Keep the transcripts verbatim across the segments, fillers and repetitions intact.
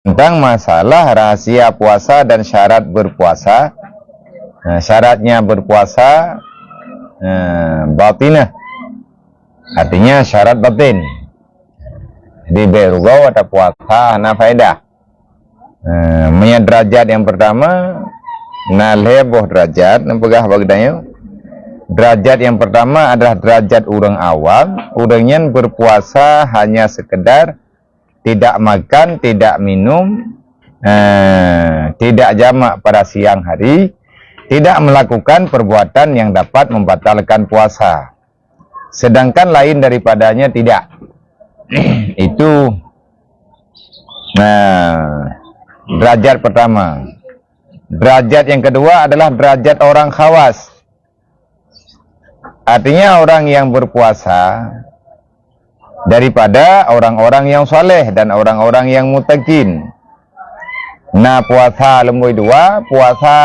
tentang masalah rahasia puasa dan syarat berpuasa. Nah, syaratnya berpuasa, eh, batinah. Artinya syarat batin. Jadi, bèk rugoe ata puasa hana faedah. Eh, meunyo derajat nyang pertama, na lhèe boh derajat nyang peugah bak geutanyoe. Derajat nyang pertama adalah derajat ureuëng awam. Ureuëng nyan berpuasa hanya sekedar tidak makan, tidak minum, eh, tidak jamak pada siang hari, tidak melakukan perbuatan yang dapat membatalkan puasa. Sedangkan lain daripadanya tidak. Itu, nah, derajat pertama. Derajat yang kedua adalah derajat orang khawas. Artinya orang yang berpuasa daripada orang-orang yang saleh dan orang-orang yang muttaqin. Nah, puasa lumbôi dua, puasa,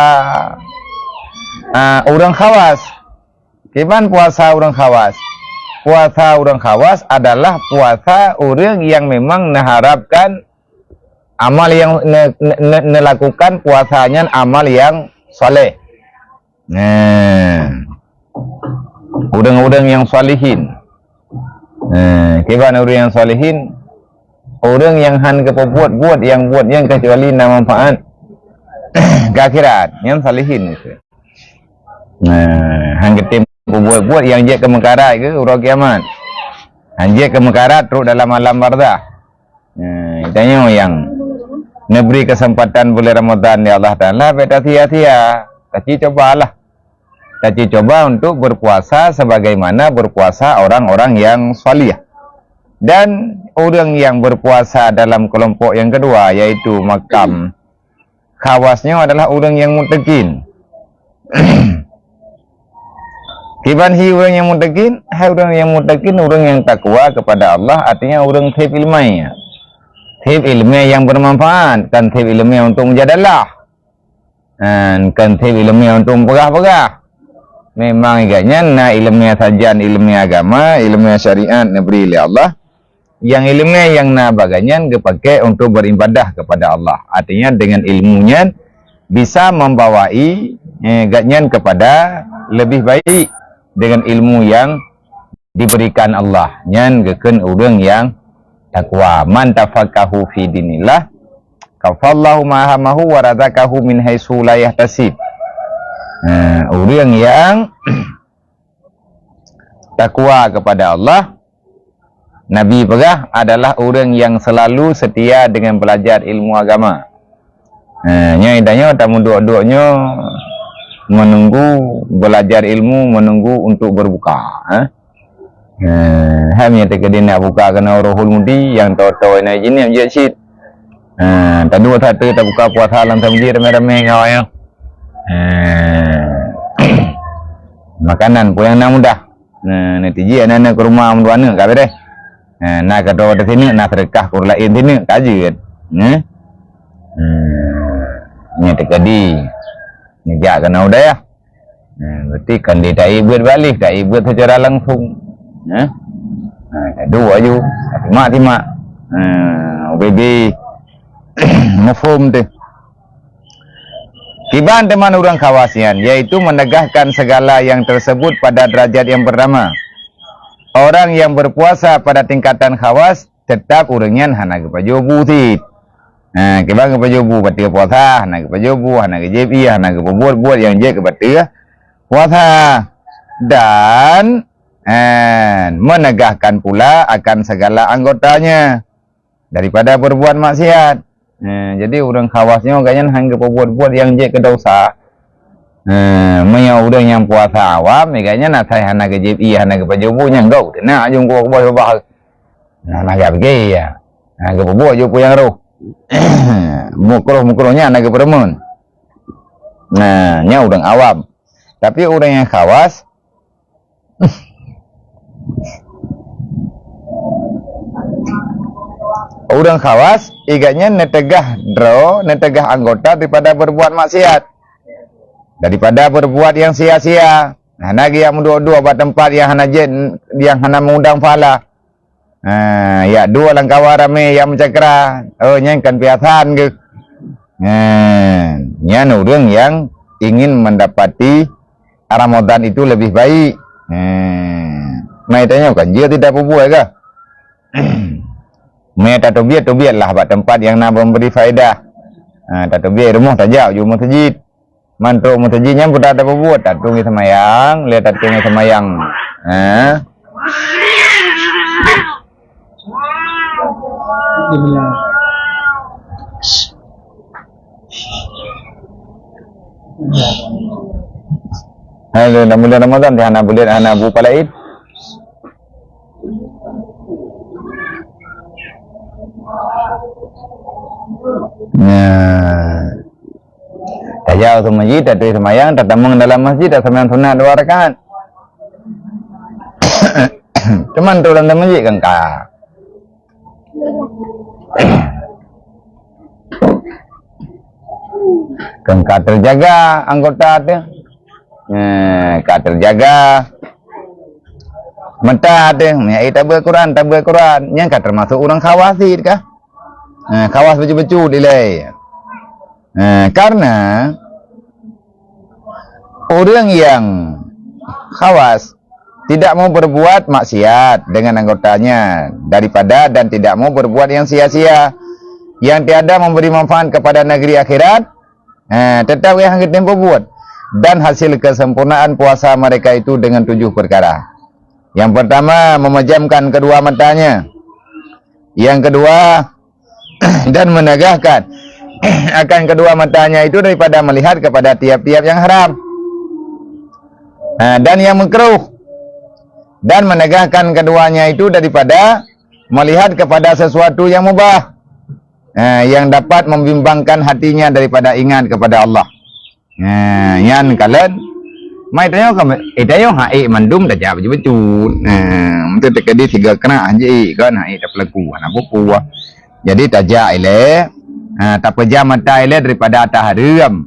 ah, ureuëng khawas. Kiban puasa ureuëng khawas? Puasa ureuëng khawas adalah puasa ureuëng yang memang neuharapkan amal yang ne-, ne-, ne-, neulakukan puasa nyan amal yang saleh. Nah, ureuëng-ureuëng yang salihin. Nah, kiban ureuëng yang salihin? Ureuëng yang han geupeubuet-buet nyang buet nyan kecuali na manfaat keu akhirat, nyan salihin. Nah, han geutem peubuet-buet nyang jeuet keu meukarat keu uroe kiamat. Han jeuet keu meukarat trok dalam alam barzakh. Nah, tanyoe nyang neubri keuseumpatan buleuen Ramadhan lé Allah Taala, bèk tasia-sia. Taci cobalah. Taci coba untuk berpuasa sebagaimana berpuasa orang-orang yang salih. Dan ureuëng yang berpuasa dalam kelompok yang kedua, yaitu makam khawas nyoe adalah ureuëng yang muttaqin. Kiban hi ureuëng yang muttaqin? Hai ureuëng yang muttaqin, ureuëng yang takwa kepada Allah, artinya ureuëng theb ileumèe. Theb ileumèe yang bermanfaat, kan theb ileumèe untuk mujadalah. Kan theb ileumèe untuk peugah-peugah. Memang gobnyan na ileumèe sajan, ileumèe agama, ileumèe syariat neubri lé Allah. Nyang ileumèe nyang na bak gobnyan geupakè untuk beribadah kepada Allah. Artinya, dengan ilmu nyan bisa membawai, eh, gobnyan kepada lebih baik dengan ilmu yang diberikan Allah. Nyan geukheun ureuëng nyang takwa. "Man tafaqahu fi dinillah, kafallahu ma hamahu wa razaqahu min haitsu la yahtasib." Nah, ureuëng nyang takwa kepada Allah, Nabi peugah, adalah ureuëng nyang selalu setia dengan belajar ilmu agama. Ha, nyoe tanyoe tameuduek-duek nyoe menunggu belajar ilmu, menunggu untuk berbuka, ha? Ha, hai meunyoe teukeudi nak buka keunoe Ruhul Mudi, nyang toe-toe na jinéh jeuet cit. Ha, taduek that tabuka puasa lam tamjid ramé-ramé ngon awak nyoe. Ha, makanan pun nyang na mudah. Nah, neutiji aneuk-aneuk keu rumoh mandua aneuk ka beureh. Nah, na keudroe di sineuk, na seudeukah keu ureueng laén sineuk ka jeuet. Nah. Hmm. Nyan teukeudi neujak keunoe u dayah. Nah, berarti kan di taék beuet bak lé, taék beuet secara langsung. Nah. Nah, ka duek aju, simak-simak. Nah, ubé-bé meuphom teuh. Kiban teuma ureueng khawas nyan, yaitu menegahkan segala yang tersebut pada derajat yang pertama. Orang yang berpuasa pada tingkatan khawas, tetap ureueng nyan hana geupajoh bu cit. Ha, kiban geupajoh bu, bateue puasa, hana geupajoh bu, hana geujieb ié, hana geupeubuet-buet nyang jeuet keu bateue puasa. Dan, eh, menegahkan pula akan segala anggotanya daripada berbuat maksiat. Eh, jadi ureueng khawas nyoe gobnyan hana geupeubuet-buet nyang jeuet keu desya. Eh, meunyoe ureueng nyang puasa awam, gobnyan asai hana geujieb ié, hana geupajoh bu, nyan gob teunak aju kuboh babah. Nah, hana geupiké, ya. Hana geupeubuet ju peue nyang roh. Mukroh-mukroh nyan hana geupeureumeun. Nah, nyan ureueng awam. Tapi ureueng nyang khawas, ureueng khawas, gobnyan neuteugah droe, neuteugah anggota daripada berbuat maksiat, daripada berbuat nyang sia-sia. Hana geujak meuduek-duek bak teumpat nyang hana jeuet, nyang hana meudong pahala. Ha, yak dua lam kawan ramé nyang meucakra. Oh, nyan kan piasan geuh. Ha, nyan ureuëng nyang ingin mendapati Ramadan itu lebih baik. Ha, mai tanyoe kan jeuet tidak peubuet kah? Mé tateubiet, teubietlah bak teumpat nyang na memberi faedah. Ha, tateubiet rumoh tajak uju meuseujid. Man trok meuseujid nyan peue tateubuet, tateueng seumayang, lé tateueng seumayang. Ha? Halo, dah bulan Ramadan, dah hana bulan, hana bu palaid. Nah. Tajak u masjid, tateueng seumayang, tatamong dalam masjid, taseumayang sunat dua rakaat. Cuman tu dalam masjid kan ka. Kan ka terjaga anggota tu. Eh, ka terjaga. Mata tu, ya, eh, tabeuet Quran, tabeuet Quran. Nyan ka termasuk ureuëng khawas cit kah? Eh, khawas beujeuet-beujeuet ilai. Eh, karena ureuëng nyang khawas tidak mau berbuat maksiat dengan anggotanya daripada dan tidak mau berbuat yang sia-sia, yang tiada memberi manfaat kepada negeri akhirat, eh, tetap yang geutem peubuet. Dan hasil kesempurnaan puasa mereka itu dengan tujuh perkara. Yang pertama, memejamkan kedua matanya. Yang kedua, dan menegahkan akan kedua matanya itu daripada melihat kepada tiap-tiap yang haram. Ha, dan yang makruh. Dan menegahkan keduanya itu daripada melihat kepada sesuatu yang mubah. Ha, yang dapat membimbangkan hatinya daripada ingat kepada Allah. Ha, nyan kalon. Mai tanyoe ka, eh, tanyoe ha ék mandum tajak beujeuet-beujeuet. Ha, meuteukadi siga keurak han jeuet kan, ha ék tapeulaku, hana peue-peue. Jadi tajak ilée, ha, tapejam mata ilée daripada ata hareuem.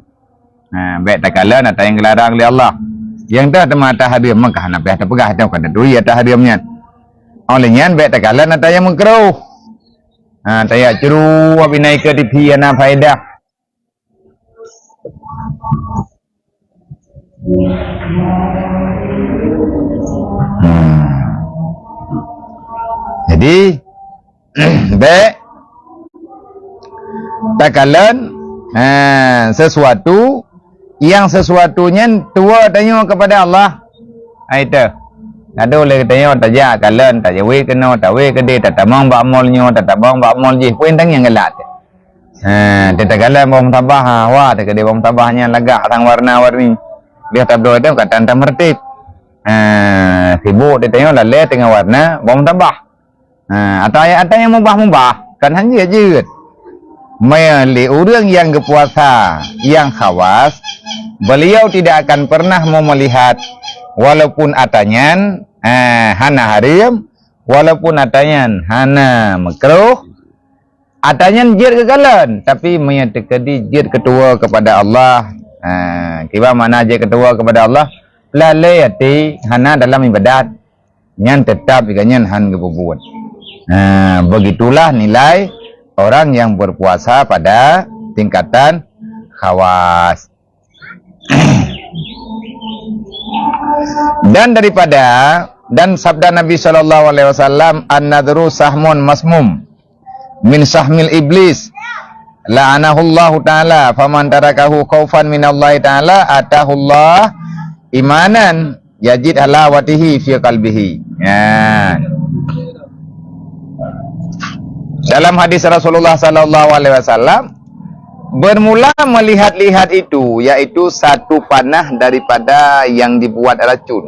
Ha, bék takalon ata nyang geularang lé Allah. Nyang teuh teuma ata hareuem, maka hana payah tapeugah, tanyoe ka taturi ata hareuem nyan. Óh lheueh nyan bék takalon ata nyang makruh. Ha, tajak ceurup abinai keu T V hana faedah. Hmm. Jadi, bék takalon, eh, sesuatu yang sesuatu nyan tuwoe tanyoe kepada Allah. Hai teuh. Adoe lé tanyoe tajak kalon, tajawé keunoe, tawé keudeh, tatamong bak mall nyoe, tatamong bak mall jih, peue nyang galak teuh. Ha, teuh takalon boh meutabah, ha, wah, teuh keudeh boh meutabah nyan lagak sang warna-warni. Lheueh tabloe teuh ka tan-tan meureutéb. Ha, sibuk teuh tanyoe lalée teungoh warna boh meutabah. Ha, ata, ata nyang mubah-mubah, kan han jeuet-jeuet. Meunyo lé ureuëng nyang geupuasa nyang khawas, beliau tidak akan pernah mau melihat walaupun ata nyan, eh, hana hareuem, walaupun ata nyan hana makruh, ata nyan jeuet geukalon, tapi meunyo teukeudi jeuet keu tuwoe kepada Allah, ha, kiban makna jeuet keu tuwoe kepada Allah, lalée até hana dalam ibadat, nyan teutab gobnyan han geupeubuet. Ha, begitulah nilai orang yang berpuasa pada tingkatan khawas. Dan daripada, dan sabda Nabi sallallahu alaihi wasallam, "An-nadhru sahmun masmum min sahmil iblis, la'anahullahu ta'ala, faman tarakahu khaufan minallahi ta'ala, atahullah imanan yajid halawatihi fi qalbihi." Ya. Dalam hadis Rasulullah sallallahu alaihi wasallam, bermula melihat-lihat itu, yaitu satu panah daripada yang dibuat racun.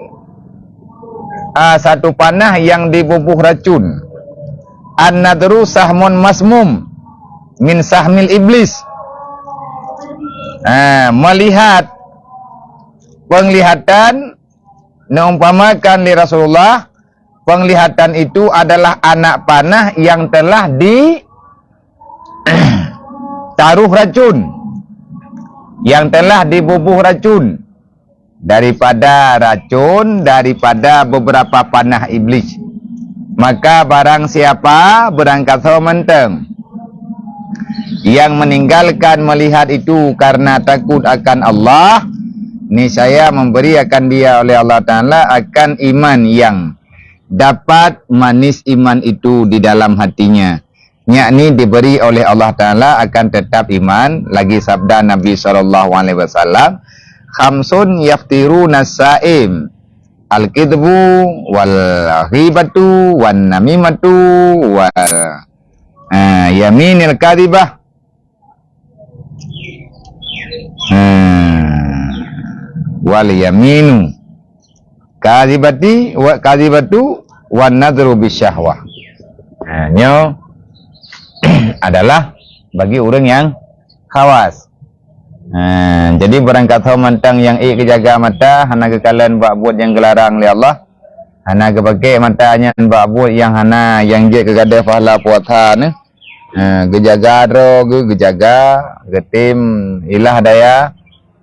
Ah, satu panah yang dibubuh racun. An-nadhru sahmun masmum min sahmil iblis. Ah, melihat penglihatan, neumpamakan lé Rasulullah, penglihatan itu adalah anak panah yang telah di taruh racun, yang telah dibubuh racun, daripada racun, daripada beberapa panah iblis. Maka barang siapa, barang kasoe mantong, yang meninggalkan melihat itu karena takut akan Allah, niscaya memberi akan dia oleh Allah Ta'ala akan iman yang dapat manis iman itu di dalam hatinya, yakni diberi oleh Allah Ta'ala akan tetap iman. Lagi sabda Nabi sallallahu alaihi wasallam, "Khamsun yaftiruna saim, al-kidbu wal ghibatu wan namimatu wal, ah, yaminil kadhibah." Hmm. Wal yaminu kadhibati wa kadhibatu wan nadru bisyahwah. Ha, nyoe adalah bagi ureuëng nyang khawas. Ha, jadi barang kasoe mantong nyang ék geujaga mata, hana geukalon bak buet nyang geularang lé Allah, hana geupakè mata nyan bak buet nyang hana, nyang jeuet keu gadoh pahala puasa nyoe. Ha, geujaga droe geuh, geujaga, geutem ilah daya,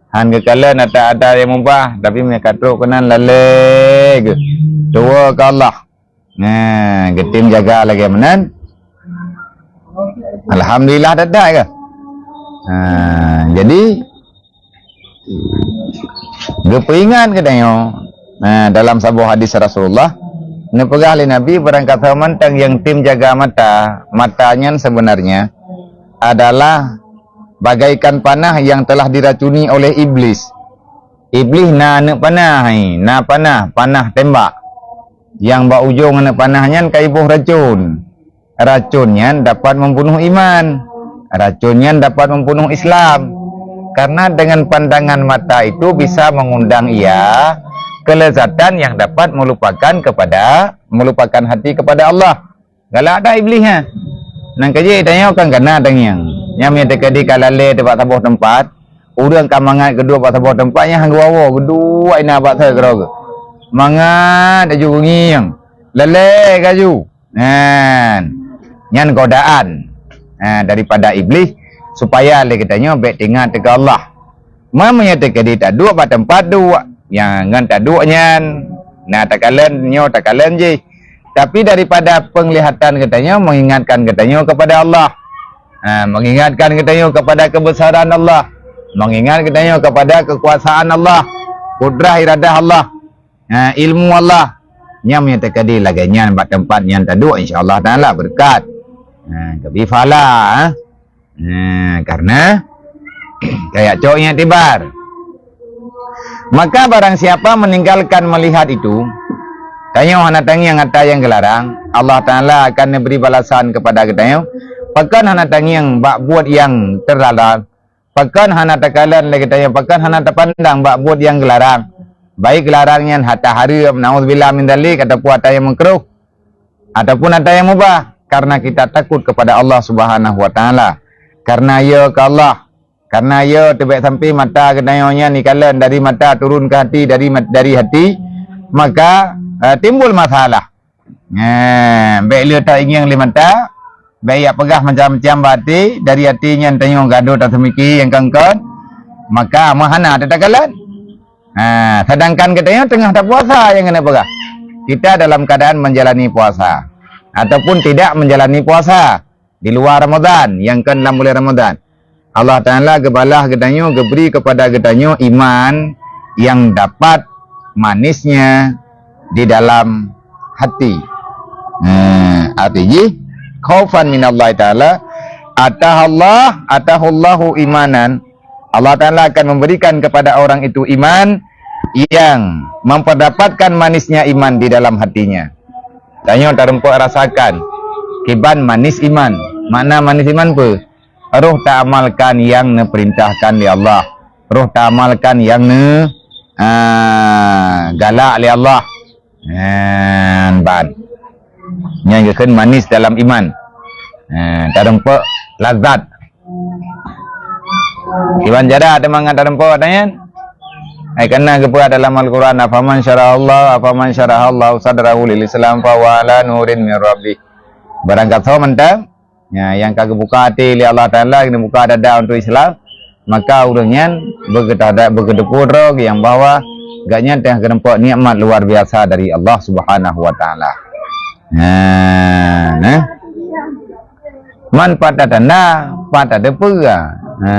han geukalon ata-ata nyang mubah, tapi meunyo ka trok keunan lalé geuh. Tuwoe keu Allah. Nah, geutem jaga lagèe meunan. Alhamdulillah, that-that keuh. Ha, jadi, geupeuingat geutanyoe, nah, dalam saboh hadis Rasulullah, neupeugah lé Nabi, barang kasoe mantong nyang tem jaga mata, mata nyan sebenarnya adalah bagaikan panah yang telah diracuni oleh iblis. Iblis na aneuk panah, hai, na panah, panah tembak. Nyang bak ujong aneuk panah nyan ka iboh racun. Racun nyan dapat membunuh iman. Racun nyan dapat membunuh Islam. Karena dengan pandangan mata itu bisa mengundang ia kelezatan yang dapat melupakan kepada, melupakan hati kepada Allah. Galak that iblis nyan. Nyan ka jeuet tanyoe kan kana tangieng. Nyan meunyo teukeudi ka lalé bak saboh teumpat, ureuëng ka mangat geuduek bak saboh teumpat nyan han geuwoe-woe, geuduek inan bak saboh keudroe geuh. Mangat laju geungieng. Lalé laju. Nyan, nyan godaan, ha, daripada iblis, supaya lé geutanyoe bék teuingat keu Allah. Meunyo teukeudi taduek bak teumpat duek, nyang ngon taduek nyan, na takalon nyoe takalon jih. Tapi daripada penglihatan geutanyoe mengingatkan geutanyoe kepada Allah. Ha, mengingatkan geutanyoe kepada kebesaran Allah, mengingat geutanyoe kepada kekuasaan Allah, kudrah iradah Allah. Ha, ilmu Allah. Nyan meunyo teukeudi lagèe nyan bak teumpat nyan taduek, insya Allah Taala beureukat. Ha, keubi pahala, ha. Ha, karena kayak cok iktibar. Maka barang siapa meninggalkan melihat itu, tanyoe hana tangieng ata nyang geularang, Allah Taala akan neubri balasan kepada geutanyoe. Pakon hana tangieng bak buet nyang teularang, pakon hana takalon lé geutanyoe, pakon hana tapandang bak buet nyang geularang, baik geularang nyan ata hareuem, naudzubillah min dzalik, ataupun ata nyang makruh, ataupun ata nyang mubah, karena kita takut kepada Allah Subhanahu wa Taala. Karena ya keu Allah, karena ya teuh bék sampai mata geutanyoe nyan ikalon dari mata turun ke hati, dari mat-, dari hati, maka, eh, timbul masalah. Nah, bék lé taingieng lé mata, bék jak peugah macam-macam bak até, dari até nyan tanyoe gadôh taseumiki nyang kon-kon, maka meuhana teuh takalon. Ha, sedangkan geutanyoe teungoh tapuasa nyang keuneuk peugah. Kita dalam keadaan menjalani puasa ataupun tidak menjalani puasa di luar Ramadan, nyang kon lam bulan Ramadan. Allah Taala geubalah geutanyoe, geubri kepada geutanyoe iman yang dapat manisnya di dalam hati. Nah, arti jih, khaufan minallahi taala, atahallah, atahullahu imanan. Allah Taala akan memberikan kepada orang itu iman yang memperdapatkan manisnya iman di dalam hatinya. Tanyoe tareumpok rasakan kiban manis iman. Makna manis iman peue? Roh taamalkan nyang neupeurintahkan lé Allah. Roh taamalkan nyang neu, ah, galak lé Allah. Nyan ban. Nyan geukheun manis dalam iman. Ha, tareumpok lazat. Kiban cara teuma ngon tareumpok nyan. Ai kana geupeugah dalam Al-Quran, "Afaman syarahallahu, afaman syarahallahu sadrahu lil Islam fa huwa ala nurin min rabbih." Barang kasoe mantong, nya, nyang ka geubuka até lé Allah Taala, geubuka dada untuk Islam, maka ureuëng nyan beugeutahda-, beugeuteupeue droe nyang bahwa gobnyan teungoh geuneupok nikmat luar biasa dari Allah Subhanahu wa Taala. Ha, nah. Man pat tatanda, pat tateupeue. Ha.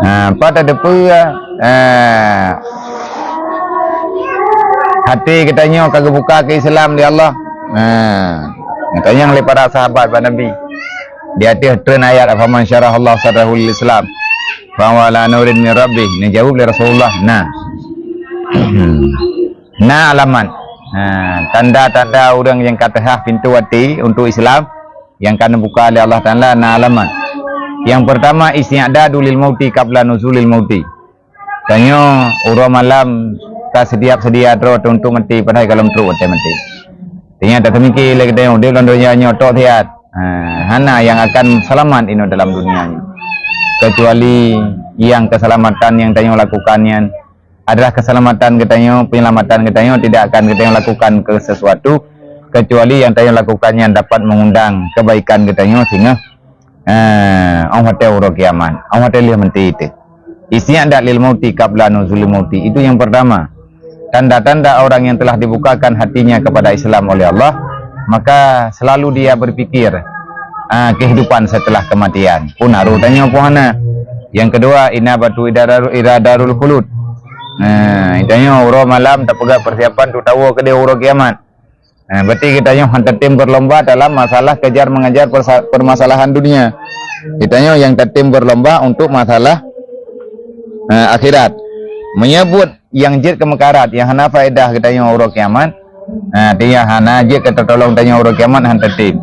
Ha, pat tateupeue, ha. Até geutanyoe ka geubuka keu Islam lé Allah. Ha. Geutanyong lé para sahabat bak Nabi. Di ateueh treun ayat, "Afaman syarahallahu sadrahu lil Islam, fahuwa ala nurin min rabbih." Neujaweueb lé Rasulullah, "Na." Na alamat. Ha, tanda-tanda ureuëng nyang ka teuhah pintoe até untuk Islam, nyang ka neubuka lé Allah Taala, na alamat. Nyang peurtama, isti'dadu lil mauti qabla nuzulil mauti. Tanyoe uroe malam ka seudiab-seudia droe untuk maté, padahai ka lom trok watée maté. Tanyoe tateumiké lé geutanyoe udeb lam donya nyoe tok siat. Ha, hana nyang akan seulamat inoe dalam dunia nyoe. Kecuali nyang keuseulamatan nyang tanyoe lakukan nyan adalah keuseulamatan geutanyoe, peunyelamatan geutanyoe tidak akan geutanyoe lakukan keu sesuatu, kecuali nyang tanyoe lakukan nyan dapat meungundang keubaikan geutanyoe singoh, eh, óh watée uroe kiamat, óh watée lheueh maté teuh. Isti'dad lil mauti qabla nuzulil mauti, itu yang pertama. Tanda-tanda orang yang telah dibukakan hatinya kepada Islam oleh Allah, maka selalu dia berpikir, ah, kehidupan setelah kematian. Pun harus tanya pun hana. Yang kedua, inabatu idadarul, iradarul khulud. Nah, tanyoe uroe malam tapeugah persiapan untuk tawoe keudeh uroe kiamat. Nah, berarti geutanyoe han tatem berlomba dalam masalah kejar mengejar persa-, permasalahan dunia. Geutanyoe nyang tatem berlomba untuk masalah, eh, akhirat. Meunyoe buet nyang jeuet keu meukarat, nyang hana faedah geutanyoe uroe kiamat, eh, artinya hana jeuet keu teutulông tanyoe uroe kiamat, han tatem.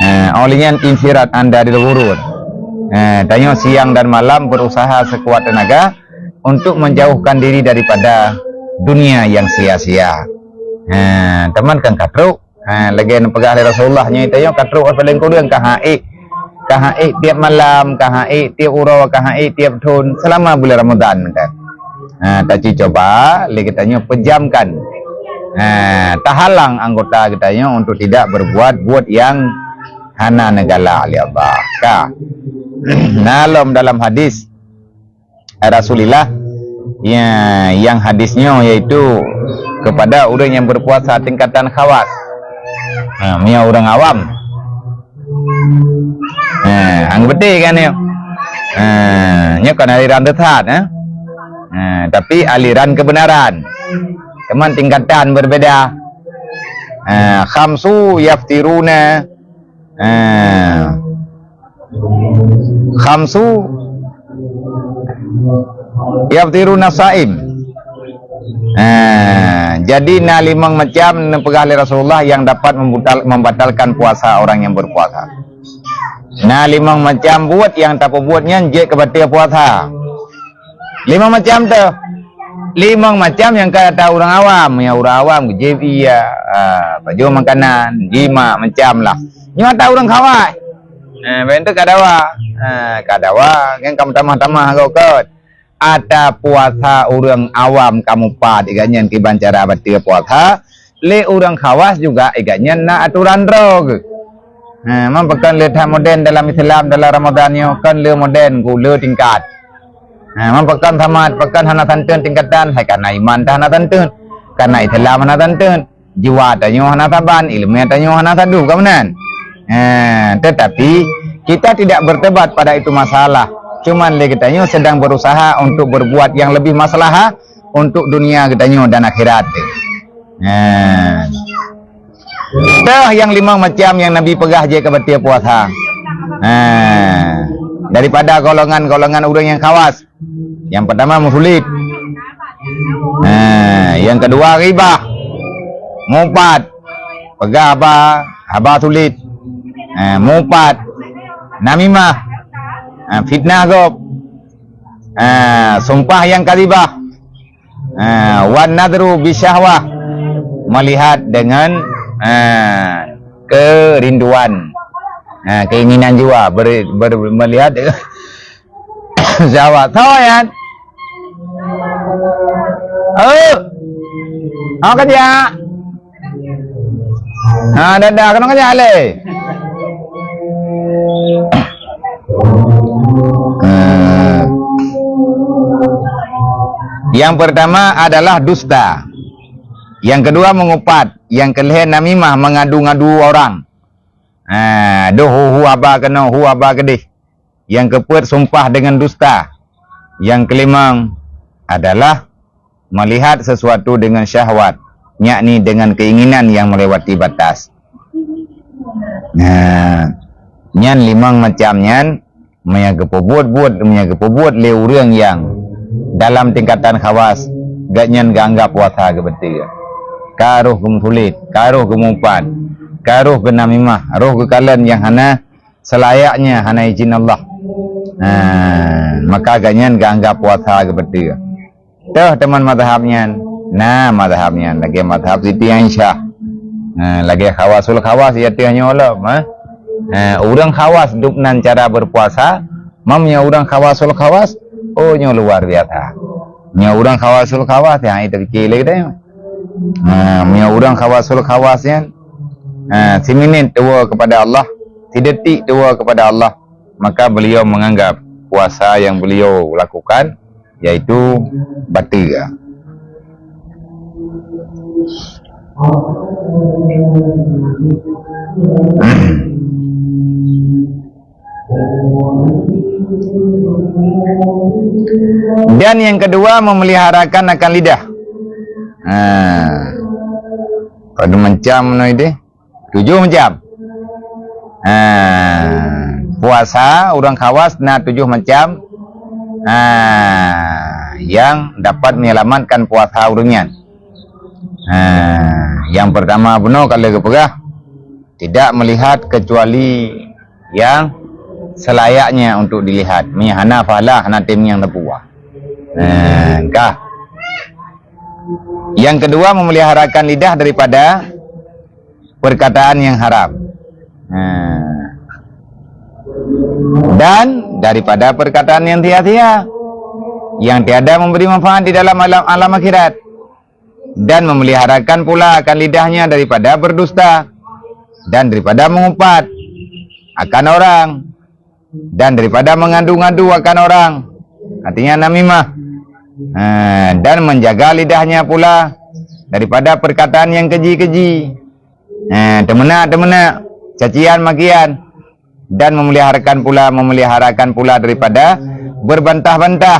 Eh, óh lheueh nyan infirat anda di luhurun. Eh, tanyoe siang dan malam berusaha sekuat tenaga untuk menjauhkan diri daripada dunia yang sia-sia. Eh, teuma kan ka trok. Eh, lagée neupeugah lé Rasulullah, nyoe tanyoe ka trok paléng kureueng ka han ék. Ka han ék tieb malam, ka han ék tieb uroe, ka han ék tieb thon selama bulan Ramadan kan. Ha, taci cuba lé geutanyoe pejamkan. Ha, tahalang anggota geutanyoe untuk tidak berbuat buet nyang hana neugalak lé Allah. Ka. Na lom dalam hadis Rasulullah, ya, yang hadis nyoe yaitu kepada ureuëng yang berpuasa tingkatan khawas. Ha, meunyoe ureuëng awam. Ha, anggeuti kan nyoe. Ha, nyoe kan aliran sesat, eh. Ha, tapi aliran kebenaran. Cuman tingkatan berbeda. Ha, khamsu yaftiruna. Ha. Khamsu yaftiruna saim. Ha, jadi na limong macam neupeugah lé Rasulullah yang dapat membutal-, membatalkan puasa orang yang berpuasa. Na limong macam buet yang tapeubuet nyan jeuet keu bateue puasa. Limong macam tu. Limong macam nyang ka ata ureuëng awam, nyang ureuëng awam jieb ie, ah, pajoh makanan, jimak macam lah. Nyoe ata ureuëng khawas. Eh, ben tu ka dawa. Eh, ka dawa, nyan ka meutamah-tamah gok kot. Ata puasa ureuëng awam kamoe pat iganyan kiban cara bateue puasa, lé ureuëng khawas juga iganyan na aturan droe geuh. Ha, man pakon le that moden dalam Islam dalam Ramadan nyoe, kon le moden gule tingkat. Ha, man pakon sama, pakon hana santeun tingkatan, hai kana iman ta hana santeun, kana Islam hana santeun, jiwa tanyoe hana saban, ileumé tanyoe hana sadu, ka meunan? Ha, tetapi kita tidak berdebat pada itu masalah. Cuman lé geutanyoe sedang berusaha untuk berbuat yang lebih maslahah untuk dunia geutanyoe dan akhirat. Ha. Teuh nyang limong macam nyang Nabi peugah jeuet keu bateue puasa. Ha. Daripada golongan-golongan ureuëng nyang khawas. Nyang pertama meusulet. Ha, nyang kedua ghibah. Mupat. Peugah haba, haba sulet. Ha, mupat. Namimah. Ha, fitnah gob. Ha, sumpah nyang kadzibah. Ha, wan nadru bisyahwah, melihat dengan, ha, kerinduan, ha, keinginan jiwa, ber-, ber-, melihat dengan syahwat. Soe nyan? Oh. Oh, kerja. Ha, dah, dah, kena kejap leh. Ha. Nyang pertama adalah dusta. Nyang kedua mengupat. Nyang kelhèe namimah, mengadu-ngadu orang. Ha, doh hu, hu haba keunoe, hu haba keudeh. Nyang keupeuet sumpah dengan dusta. Nyang kelimong adalah melihat sesuatu dengan syahwat, yakni dengan keinginan yang melewati batas. Nah, nyan limong macam nyan, meunyo geupeubuet-buet, meunyo geupeubuet lé ureuëng nyang dalam tingkatan khawas, gobnyan geuanggap puasa geubeutôi. Ka roh geumeusulet, ka roh geumupat, ka roh geunamimah, roh geukalon nyang hana selayaknya, hana izin Allah. Ha, maka gobnyan geuanggap puasa geubeutôi. Toh teuma mazhab nyan? Na mazhab nyan lagèe mazhab Siti Aisyah. Ha, lagèe khawasul khawas ya teuh nyoe lom, ha. Ha, ureuëng khawas dub nan cara berpuasa, mam nyoe ureuëng khawasul khawas, oh nyoe luar biasa. Nyoe ureuëng khawasul khawas, ha, itu pikir lé kita. Ha, nyoe ureuëng khawasul khawas nyan, ha, siminit tuwoe kepada Allah, sidetik tuwoe kepada Allah, maka beliau menganggap puasa yang beliau lakukan yaitu bateue. Dan yang kedua, memeliharakan akan lidah. Ha. Pada macam mana itu? Tujoh macam. Ha, puasa ureuëng khawas na tujoh macam, ha, yang dapat menyelamatkan puasa ureuëng nyan. Ha, yang pertama bunoe ka lheueh geupeugah, tidak melihat kecuali yang selayaknya untuk dilihat. Meunyo hana pahala, hana tem nyang teupuah. Ha, kah. Yang kedua, memeliharakan lidah daripada perkataan yang haram. Ha. Dan daripada perkataan yang sia-sia, yang tiada memberi manfaat di dalam alam, alam akhirat. Dan memeliharakan pula akan lidahnya daripada berdusta dan daripada mengupat akan orang dan daripada mengadu-ngadu akan orang, artinya namimah. Ha, dan menjaga lidahnya pula daripada perkataan yang keji-keji. Ha, teumeunak-teumeunak, cacian makian, dan memeliharakan pula, memeliharakan pula daripada berbantah-bantah.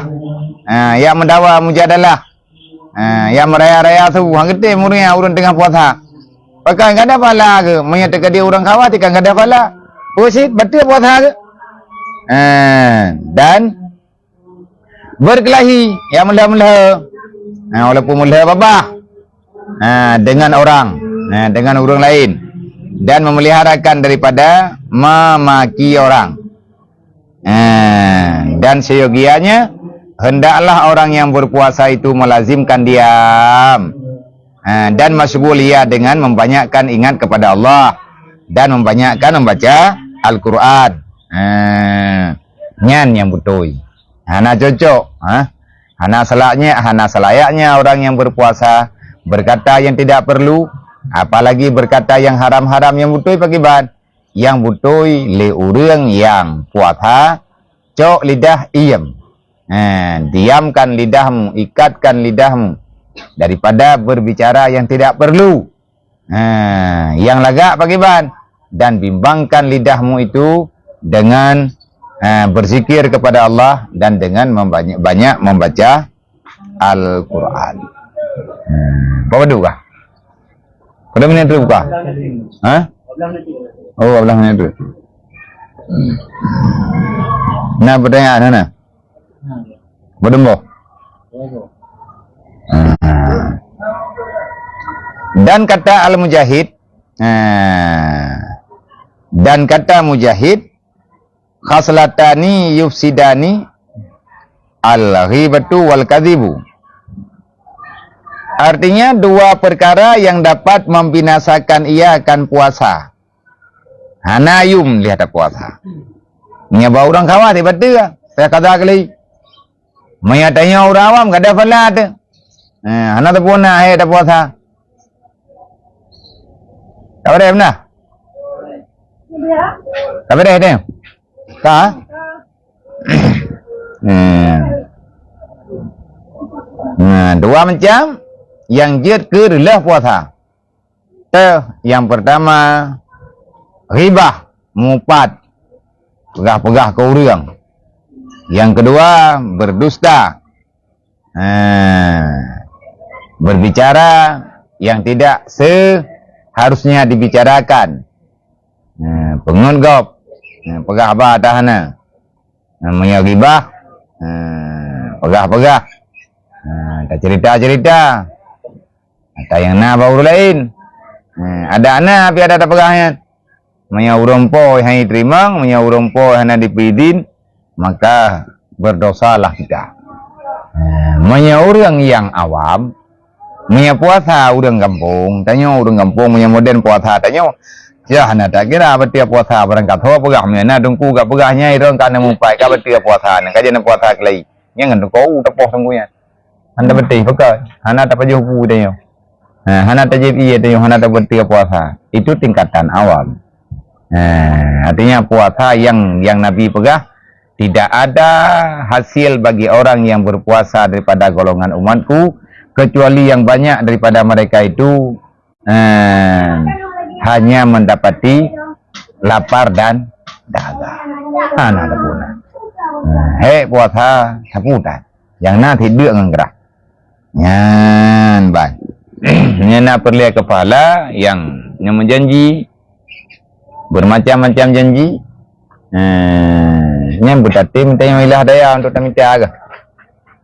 Ha, nyang meudawa mujadalah. Ha, nyang meuraya-raya su, han geutem ureuëng, ureuëng teungoh puasa. Pakon kada pahala geuh, meunyo teukeudi ureuëng khawas kan kada pahala. Peue cit, bateue puasa geuh. Ha, dan berkelahi, nyang meulhö-meulhö. Ha, walaupun meulhö babah. Ha, dengan orang, ha, dengan ureuëng lain, dan memeliharakan daripada memaki orang. Ha, dan seyogianya, hendaklah orang yang berpuasa itu melazimkan diam, ha, dan masyghul ia dengan membanyakkan ingat kepada Allah dan membanyakkan membaca Al-Quran. Ha, nyan nyang beutôi. Hana cocok, ha? Hana salaknya, hana selayaknya orang yang berpuasa berkata yang tidak perlu, apalagi berkata yang haram-haram. Yang beutôi pakriban? Yang beutôi lé ureuëng nyang puasa, cok lidah iem. Ha, diamkan lidahmu, ikatkan lidahmu daripada berbicara yang tidak perlu. Ha, nyang lagak pakriban? Dan bimbangkan lidahmu itu dengan, ha, berzikir kepada Allah dan dengan membanyak-banyak membaca Al-Quran. Hmm. Berapa tu kah? Berapa minit tu buka? Ha? Oh, dua belas minit tu. Nah, pertanyaan mana? Berapa? Ha. Dan kata Al-Mujahid, ha, dan kata Mujahid, khaslatani yufsidani, al-ghibatu wal kadhibu. Artinya, dua perkara yang dapat membinasakan ia akan puasa. Hana yum lihat puasa. Nya bak ureuëng khawas tiba-tiba saya kata kali. Meunyo tanyoe ureuëng awam kada pahala teuh. Ha, hana teupeuna hai tapuasa. Ka beureh beuna? Ka beureh teuh? Ka? Hmm. Nah, dua macam nyang jeuet keu reuloh puasa. Teuh, nyang peurtama, ghibah, mupat, peugah-peugah keu ureuëng. Nyang keudua, berdusta. Ha, berbicara yang tidak seharusnya dibicarakan. Ha, peungeut gob. Ha, peugah haba ateueh hana. Ha, meunyoe ghibah, ha, peugah-peugah. Ha, tacerita-cerita. Ata nyang na bak ureuëng laén. Ha, adak na pih adak tapeugah nyan. Meunyoe ureuëng po hana jiteurimong, meunyoe ureuëng po hana jipeuidin, maka berdosalah kita. Ha, meunyoe ureuëng nyang awam, meunyoe puasa ureuëng gampông, tanyoe ureuëng gampông, meunyoe modern puasa tanyoe, ya hana takira beutôi puasa, barangkasoe peugah, meunyoe na teungku ka peugah nyan, irong ka na mupat, ka beutôi puasa, nyan ka jeuet na puasa keulai. Nyan ngon teungku, tapoh teungku nyan. Hana beutôi, pakon? Hana tapajoh bu tanyoe. Ha, hana tajieb ié tanyoe, hana tabeutôi puasa. Itu tingkatan awam. Ha, artinya puasa yang, yang Nabi peugah, tidak ada hasil bagi orang yang berpuasa daripada golongan umatku, kecuali yang banyak daripada mereka itu, eh, hanya mendapati lapar dan dahaga. Hana guna. Ha, hek puasa sapu tan. Nyang na tideuk ngon grah. Nyan ban. Nyan na peureulée keu pahala nyang, nyang meujanji, bermacam-macam janji. Eh, nyan beutatem tanyoe ilah daya untuk tamita kah.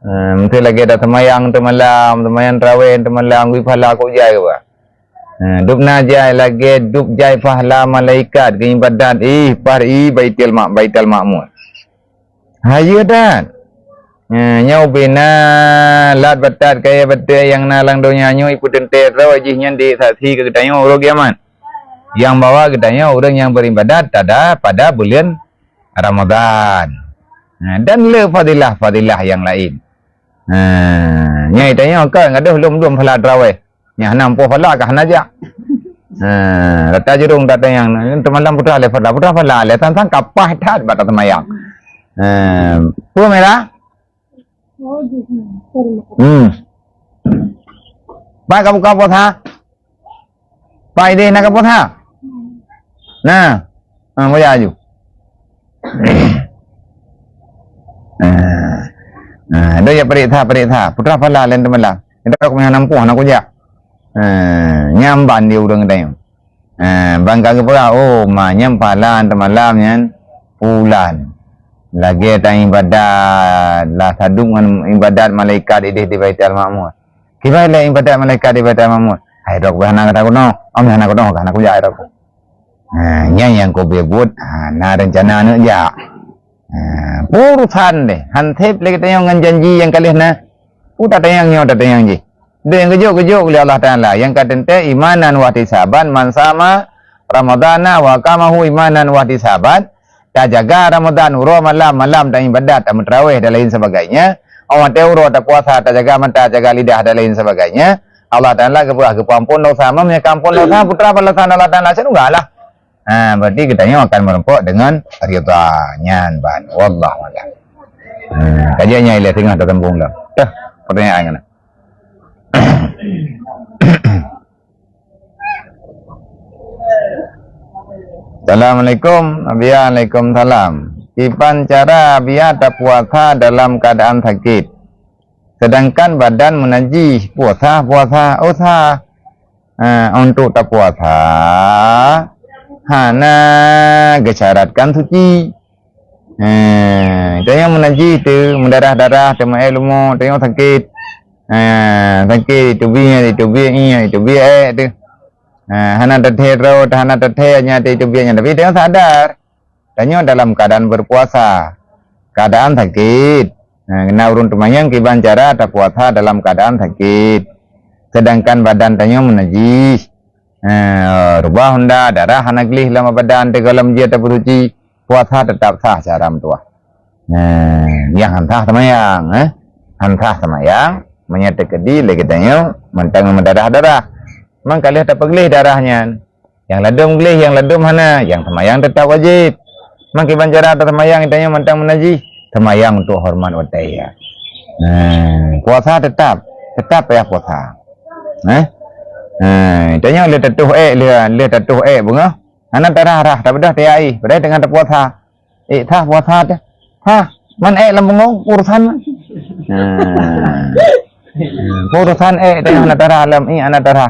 Eh, meusti lagée dak seumayang teumalam, seumayang tarawih teumalam, gui pahala kok jai keu bah. Eh, dub na jai lagée dub jai pahala malaikat geuibadat, ih, paih i Baitul Ma-, Baitul Makmur. Hayeue that. Nyoe, nyoe ubena lat batat kayée batée nyang na lam donya nyoe ipeuteuntée droe jih nyan di saksi keu geutanyoe uroe kiamat. Nyang bahwa geutanyoe ureuëng nyang beribadat tada pada buleuen Ramadhan. Nah, dan le fadilah-fadilah nyang laén. Nah, nyoe tanyoe kan gadoh lom-lom pahala tarawih. Nyang hana muphom phala ka hana jak. Ha, rata jurong dak tanyang, teumalam putra lé phala, putra phala lé, sang-sang ka paih that bak taseumayang. Ha, peue mira? Hmm. Paih ka buka puasa? Paih deh na ka puasa? Nah, ha, boya aju. Ha, ha, dah ya periksa, periksa. Putra phala lé teumalam. Kita kok hana muphom, hana kujak. Ha, nyan ban di ureuëng geutanyoe. Ha, ban ka geupeugah, oh, ma nyan pahala teumalam nyan pulan. Lagée tan ibadat, lah sadub ngon ibadat malaikat ideh di Baitul Makmur. Kiban lé ibadat malaikat di Baitul Makmur? Hai rok hana gata keunoe, om hana keunoe, hana kujak hai rok. Ha, nyan nyang keubeue buet, ha, na reuncana aneuk jak. Ha, urusan deh, han seb lé geutanyoe ngon janji nyang ka lheueh na. Peue tatanyong nyoe tatanyong jih. Deuh nyang geujok-geujok lé Allah Taala, nyang ka teuntée imanan wahtisaban, man sama Ramadana wa qamahu imanan wahtisaban, tajaga Ramadan uroe malam, malam taibadat, tameutraweh dan lain sebagainya. Óh watée uroe tapuasa, tajaga mata, jaga lidah dan lain sebagainya. Allah Taala geupeugah geupeuampon dosa, meunyoe ka ampon dosa, putra balasan Allah Taala syeuruga lah. Ha, berarti geutanyoe akan meurumpok deungon ridha nyan ban. Wallahu a'lam. Ha, kajian nyang ilée singoh tasambong lom. Teuh, pertanyaan keunan. Assalamualaikum, Abiya. Waalaikumsalam. Kiban cara Abiya tapuasa dalam keadaan sakit, sedangkan badan meunajih? Puasa, puasa, oh sah. Ha, untuk tapuasa hana geusyaratkan suci. Ha, tanyoe meunajih teuh, meudarah-darah, teumeuék leumo, tanyoe sakét. Ha, sakét, iteubiet, iteubiet ié, iteubiet ék teuh. Ha, hana tathée droe, hana tathée nyan, iteubiet nyan, tapi tanyoe sadar. Tanyoe dalam keadaan berpuasa, keadaan sakét. Ha, na ureuëng teumanyong kiban cara tapuasa dalam keadaan sakét, sedangkan badan tanyoe meunajih. Ha, rubah honda, darah hana gleh lam badan, teuka lam jeuet tapeusuci, puasa teutap sah cara meutuwah. Ha, nyang han sah seumayang, eh? Han sah seumayang, meunyoe teukeudi lé geutanyoe mantong meudarah-darah. Mangka lheueh tapeugleh darah nyan, nyang ladôm gleh, nyang ladôm hana, nyang seumayang teutap wajéb. Mangka kiban cara taseumayang geutanyoe mantong meunajih, seumayang untuk horeumat watée. Eh, puasa tetap, tetap payah puasa. Eh? Eh, tanyoe le tatuh ék, le, le tatuh ék beungoh. Hana tarah-rah, tabeudôh tayue air. Padahai teungoh tapuasa. Ék sah puasa teuh. Hah, man ék lam beungong, urusan man. Nah. Urusan ék teuh hana tarah lam, ék hana tarah.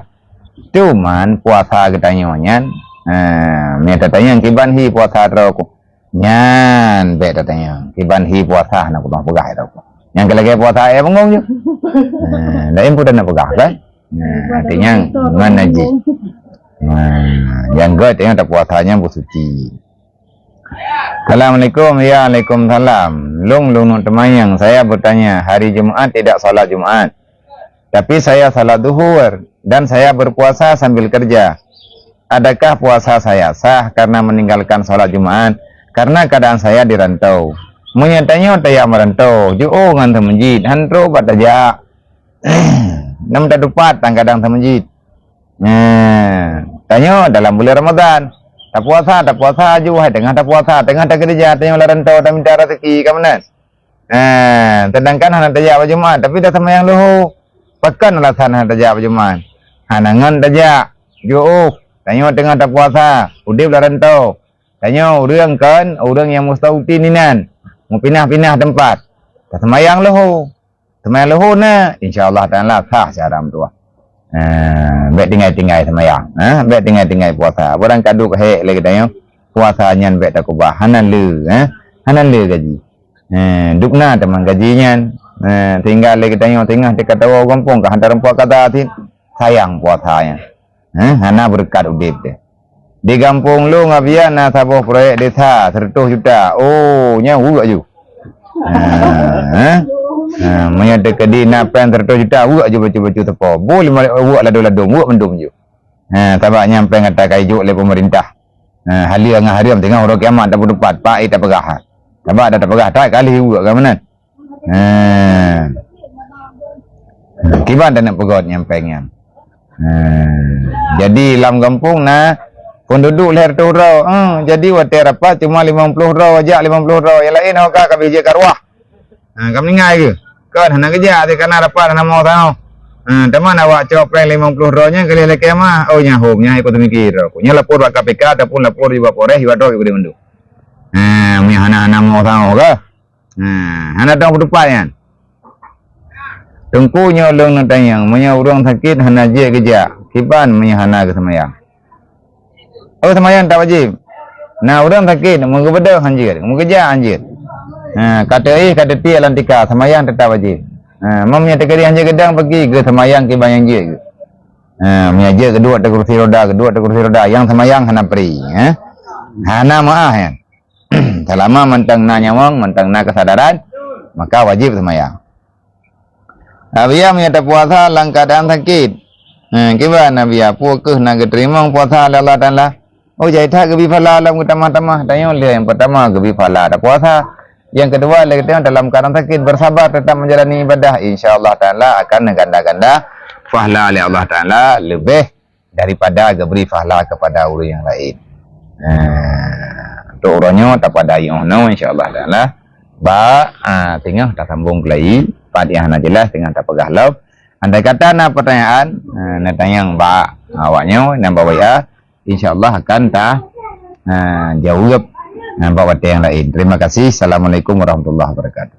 Cuman puasa geutanyoe nyan, ha, meu tatanyong kiban hi puasa droe ku. Nyan bék tatanyong kiban hi puasa hana kupeugah droe ku. Nyang keu lagée puasa ék beungong ju. Ha, laén pun hana peugah kan? Nah, artinya ngon najis. Nah, nyang gét nyang tapuasa nyan beusuci. Assalamualaikum. Ya, waalaikumsalam. Lôn, lôn neuk teumayang. Saya bertanya, hari Jumat tidak salat Jumat. Tapi saya salat zuhur dan saya berpuasa sambil kerja. Adakah puasa saya sah karena meninggalkan salat Jumat? Karena keadaan saya di rantau. Meunyoe tanyoe tajak meurantau, jiôh ngon teumeujid, han trok bak tajak. Nam tatupat tan kadang teumeujid. Nah, tanyoe dalam bulan Ramadan, tapuasa, tapuasa aju, hai teungoh tapuasa, teungoh takeureuja, tanyoe lam rantau tamita raseuki, ka meunan. Nah, seudangkan hana tajak bak Jumat, tapi taseumayang luho. Pakon alasan hana tajak bak Jumat? Hana ngon tajak. Jiôh, tanyoe teungoh tapuasa, udeb lam rantau. Tanyoe ureuëng kon ureuëng nyang mustautin inan, meupinah-pinah teumpat. Taseumayang luho. Seumayang luho na, insya Allah Taala sah syara meutuah. Ha, bék tinggai-tinggai seumayang, ha, bék tinggai-tinggai puasa. Barang ka duek hék lé geutanyoe, puasa nyan bék takeubah, hana le, ha, hana le gaji. Ha, duek na teuma gaji nyan. Ha, sehingga lé geutanyoe teungoh teuka tawoe gampông ka hantar rumpok kata cit, sayang puasa nyan. Ha, hana beureukat udeb teuh. Di gampông lôn Abia na saboh proyek desa seratus juta. Oh, nyan weuek aju. Ha, ha. Ha, meunyoe teukeudi na péng seratus juta, weuek aju bacut-bacut teupô. Boh lima weuek ladôm-ladôm, weuek mandum aju. Ha, sabab nyan péng ata ka ijok lé pemerintah. Ha, haleue ngon hareuem teungoh uroe kiamat tapeutupat, pak, eh, tapeugah. Sabab dah tapeugah that kali weuek ka meunan. Ha. Kiban taneuk peugöt nyang péng nyan. Ha. Jadi lam gampông na penduduk lhèe reutôh droe. Ha, jadi watèe rapat cuma limong ploh droe, jak limong ploh droe. Nyang laén ho ka, ka bih jeuet ka ruah. Ha, ka meuninggai keuh. Kon hana geujak, teuka na rapat hana mo tanoh. Ha, teuma awak cok péng limong ploh droe nyan keu lhèe lakèe mah. Oh, nyan hom, nyan ikôt teumikir. Nyan lapor bak K P K ataupun lapor di bak Polres, di bak droe, di bak mandum. Ha, meunyo hana, hana mo tanoh kah? Nah, hana dong peutupat nyan. Teungku, nyoe lôn neutanyong, meunyoe ureuëng sakét hana jeuet geujak, kiban meunyoe hana geuseumayang? Oh, seumayang teutap wajéb. Nah, ureuëng sakét meugeubeudôh han jeuet, meugeujak han jeuet. Nah, ka teuéh, ka teutiek lam tika, seumayang teutap wajéb. Nah, meunyoe teukeudi han jeuet geudong, peugi geuseumayang kiban nyang jeuet geuh. Nah, meunyoe jeuet geuduek ateueh kursi roda, geuduek ateueh kursi roda, nyang seumayang hana pri, eh? Hana meuáh nyan. Selama mantong na nyawöng, mantong na keusadaran, maka wajéb seumayang. Abia meunyoe tapuasa lam keuadaan sakét. Ha, kiban Abia, peu kheueh na geuteurimong puasa lé Allah Taala? Oh, jai that geubri pahala lom geutamah-tamah. Tanyoe lé nyang peurtama geubri pahala tapuasa. Nyang keudua lé geutanyoe dalam keuadaan sakét, bersabar tetap menjalani ibadah. Insya Allah Taala akan neuganda-ganda pahala lé Allah Taala leubeh daripada geubri pahala kepada ureuëng nyang laén. Nah, untuk uroe nyoe tapada yoh nyoe, insya Allah Taala. Bak, ah, teungoh tasambong keulai, pat nyang hana jeulaih teungoh tapeugah lom. Andai kata na peutanyaan, ah, neutanyong bak awak nyoe, nyan bak W A, insya Allah akan ta, ah, jaweueb, ah, bak watèe nyang laén. Terima kasih. Assalamualaikum warahmatullahi wabarakatuh.